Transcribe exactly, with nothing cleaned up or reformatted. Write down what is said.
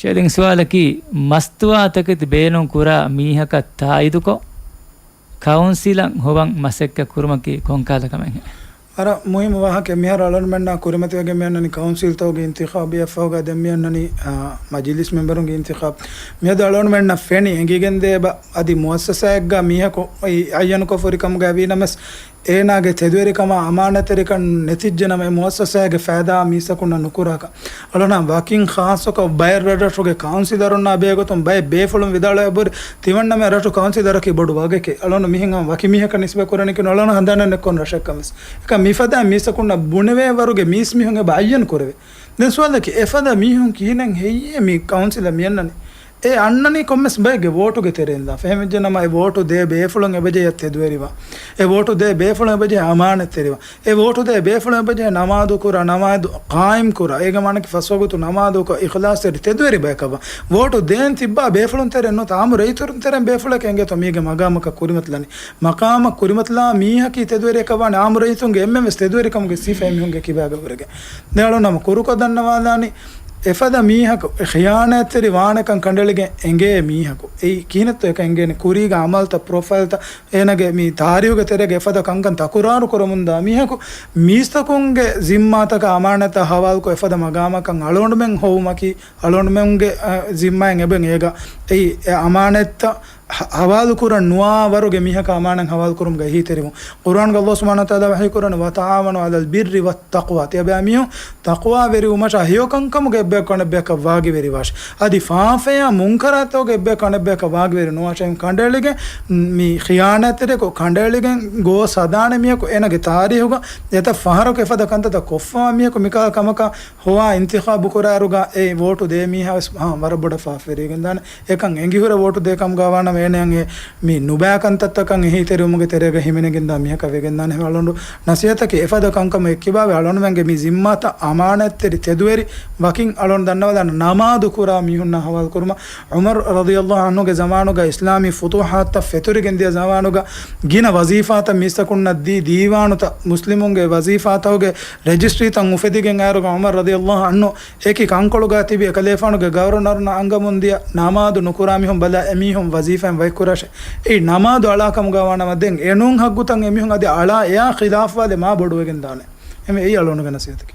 ޝޭލިން ސުވާލަކީ، މަސްތުވާތަކެތި ބޭނުން ކުރާ މީހަކަށް ތާއީދުކޮށް، ކައުންސިލަށް ހޮވަން މަސައްކަތް ކުރުމަކީ ކޮންކާލަ ކަމެއްހެއް؟ ވަރަށް މުހިއްމު ވާހަކަ. މިހާރު އަޅުގަނޑުމެންނާ ކުރިމަތިވެގެން މިއަންނަނީ ކައުންސިލްތަކުގެ އިންތިޚާބު އެއްފަހުގަ ދެން މިއަންނަނީ، އާ، މަޖިލިސް މެމްބަރުންގެ އިންތިޚާބު. މިއަދު އަޅުގަނޑުމެންނަށް ފެނި އެނގިގެންދޭ އެބަ އަދި މުއައްސަސާއެއްގަ މީހަކު އައްޔަނުކޮށްފަ ހުރި ކަމުގައި ވީނަމަސް، އޭނާގެ ތެދުވެރިކަމާ އަމާނަތްތެރިކަން ނެތިއްޖެނަމަ، އެ މުއައްސަސާގެ ފައިދާ މީސްތަކުންނަށް ނުކުރާކަށް. އަޅުގަނޑު ވަކިން ޚާއްޞަކޮށް ބައެއް ރަށްރަށުގެ ކައުންސިލަރުންނާ ބެހޭގޮތުން ބައެއް ބޭފުޅުން ވިދާޅުވެ އެބަހުރި، ތިމަންނަމޭ ރަށު ކައުންސިލަރަކީ ބޮޑު ވަގެކޭ. އަޅުގަނޑު މިހެން ވަކި މީހަކަށް ނިސްބަތް ކުރަނީކީ އަޅުގަނޑު ހަނދާން ނެތްކޮށް ރަށެއްކަމަސް. އެކަމް މިފަދަ މީސްތަކުންނަށް ބުނެވޭ ވަރުގެ މީސްމީހުން އެބަ އައްޔަން ކުރެވޭ. ދެން ސުވާލަކީ، އެފަދަ މީހުން ކިހިނެއް ހެއްޔޭ މި ކައުންސިލަށް މިއަންނަނީ؟ އެ އަންނަނީ ކޮންމެސް ބައެއްގެ ވޯޓުގެ ތެރެއިން ދާ. ފެހެމިއްޖެނަމަ އެ ވޯޓު ދޭ ބޭފުޅުން އެބަޖެހޭ ތެދުވެރިވާ. އެ ވޯޓު ދޭ ބޭފުޅުން އެބަޖެހޭ އަމާނަތްތެރިވާ. އެ ވޯޓު ދޭ ބޭފުޅުން އެބަޖެހޭ ނަމާދު ކުރާ، ނަމާދު ޤާއިމް ކުރާ. އޭގެ މާނަކީ ފަސް ވަގުތު ނަމާދުކޮށް އިޚްލާޞްތެރި ތެދުވެރި ބަޔަކަށްވާ. ވޯޓު ދޭން ތިއްބާ ބޭފުޅުން ތެރެއިން ނުވަތަ އާއްމު ރައްޔިތުން ތެރެއިން ބޭފުޅެކޭ އެނގޭތޯ މީގެ މަގާމަކަށް ކުރިމަތިލަނީ. މަޤާމަށް ކުރިމަތިލާ މީހަކީ ތެދުވެރިއަކަށް ވާނެ، އާއްމު ރައްޔިތުންގެ އެންމެންވެސް ތެދުވެރިކަމުގެ ސިފައެއް މީހުންގެ ކިބާގަ ހުރެގެން. ދެން އަޅުގަނޑު ނަމަ ކުރުކޮށް ދަންނަވާލާނީ، އެފަދަ މީހަކު ޚިޔާނާތްތެރި ވާނެކަން ކަނޑައެޅިގެން އެނގޭ މީހަކު އެއީ ކިހިނެއްތޯ އެކަން އެނގޭނެ؟ ކުރީގެ އަމަލްތައް، ޕްރޮފައިލްތައް، އޭނާގެ މި ތާރީހުގެ ތެރޭގަ އެފަދަ ކަންކަން ތަކުރާރު ކުރަމުންދާ މީހަކު، މީސްތަކުންގެ ޒިންމާތަކަށް އަމާނަތްތައް ހަވާލުކޮށް އެފަދަ މަގާމަކަށް އަޅުގަނޑުމެން ހޮވުމަކީ، އަޅުގަނޑުމެންގެ، އަ، ޒިންމާއިން އެބަ އޭގަ އެއީ އެ އަމާނަތްތައް ހަ-، ހަވާލުކުރަން ނުވާ ވަރުގެ މީހަކަށް އަމާނަތް ހަވާލުކުރުމުގަ އެހީތެރިވުން. ޤުރުއާންގަ ﷲ ސުބްޙާނަހޫ ވަތަޢާލާ ވަޙީކުރަނީ، "وتعاونوا على البر والتقوى." ތިޔަބައިމީހުން ތަޤްވާވެރިވުމަށާ ހެޔޮކަންކަމުގަ އެއްބަޔަކު އަނެއްބަޔަކަށް ވާގިވެރިވާށި. އަދި ފާފަޔާ މުންކަރާތަކުގަ އެއްބަޔަކު އަނެއްބަޔަކަށް ވާގިވެރި ނުވާށޭ. ކަނޑައެޅިގެން މި ޚިޔާނާތްތެރިޔަކު ކަނޑައެޅިގެން ގޯސް ހަދާނެ މީހަކު އޭނާގެ ތާރީހުގަ އެތައް ފަހަރަކު އެފަދަ ކަންތައްތައް ކޮށްފަވާ މީހަކު މިކަހަލަ ކަމަކަށް ހޮވާ އިންތިޚާބު ކުރާއިރުގަ އެ ވޯޓު ދޭ މީހާވެސް، އާ، ވަރަށް ބޮޑަށް ފާފަވެރިވެގެންދާނެ. އެކަން އެނގިހުރެ ވޯޓު ދޭ ކަމުގަ ވާނަމަ އޭނައަށް އެ މި ނުބައި ކަންތައްތަކަށް އެހީތެރިވުމުގެ ތެރޭގަ ހިމެނިގެންދާ މީހަކަށް ވެގެންދާނެ. އަޅުގަނޑު ނަސޭހަތަކީ އެފަދަ ކަންކަމު އެއްކިބާވެ އަޅުގަނޑުމެންގެ މި ޒިންމާތައް އަމާނަތްތެރި ތެދުވެރި ވަކިން އަޅުގަނޑު ދަންނަވާލާނެ ނަމާދު ކުރާ މީހުންނާ ހަވާލު ކުރުމަށް. ޢުމަރު ރަޟިޔަﷲ ޢަންހުގެ ޒަމާނުގަ އިސްލާމީ ފުތޫޙާތްތައް ފެތުރިގެން ދިޔަ ޒަމާނުގަ ގިނަ ވަޒީފާތައް މީސްތަކުންނަށް ދީ، ދީވާނުތައް މުސްލިމުންގެ ވަޒީފާތަކުގެ ރެޖިސްޓްރީތައް އުފެދިގެން އައިރުގަ ޢުމަރު ރަޟިޔަﷲ ޢަންހު އެކި ކަންކޮޅުގަ ތިބި އެކަލޭފާނުގެ ގަވަރުނަރުންނަށް އަންގަމުން ދިޔަ ނަމާދު ނުކުރާ މީހުން ބަލާ އެމީހުން ވަޒީފާއިން ވަކިކުރާށޭ. އެއީ ނަމާދު އަޅާ ކަމުގަ ވާނަމަ ދެން އެނޫން ހައްގުތައް އެމީހުން އަދި އަޅާ އެއާ ޚިލާފުވާލެ މާ ބޮޑުވެގެން ދާނެ. އެމެ އެއީ އަޅުގަނޑުގެ ނަސޭހަތަކީ.